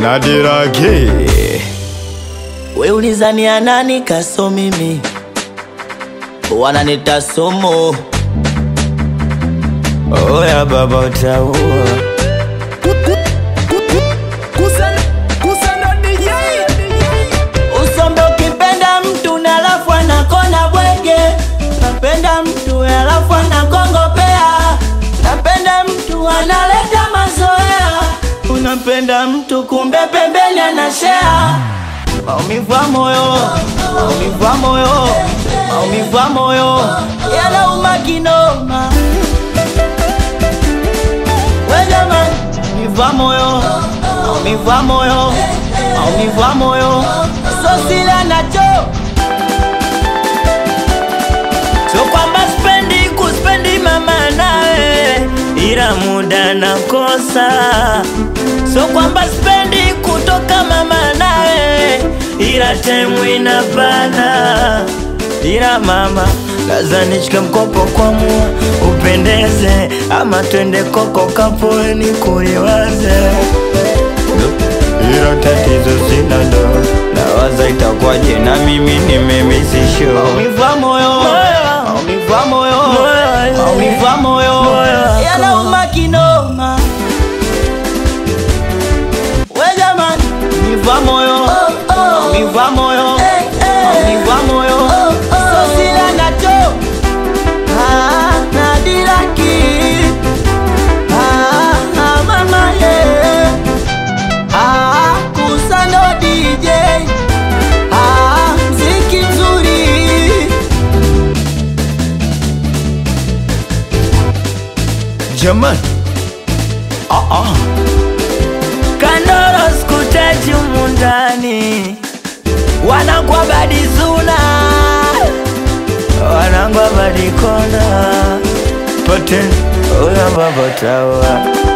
Nadiraki. We ulizania nani kaso mimi, wananita somo. Oya baba utaua. Usombe ukipenda mtu na alafu anakona bwege. Napenda mtu alafu anakongopea. Napenda mtu analeta mazoea. Unapenda mtu kumbe pembeni anashare. Maumivu ya moyo, maumivu ya moyo, maumivu ya moyo yanauma kinoma. We jamani, maumivu ya moyo, maumivu ya moyo, maumivu ya moyo so sila nacho. So kwamba spendi kuspendi mama nawe, ila muda nakosa. So kwamba spendi kutoka mama nawe, ila temu inapana. Ila mama laza nishike mkopo kwa mua upendeze, ama twende koko kapoe nikuliwaze. Ila tatizo sina ndo, nawaza itakwaje na mimi nimemisisho. Maumivu ya moyo, maumivu ya moyo, maumivu ya moyo yanauma kinoma. We jamani, maumivu ya moyo, maumivu ya moyo, maumivu ya moyo so sila nacho. Ah, Nadiraki. Ah, ah, mama yeah. Ah, Kusando DJ. Ah, mziki mzuri. Jamani. Ah ah. Kandoro skutaji mundani, wanangwa badizuna, wanangwa badikona. Pote, oya baba tawa.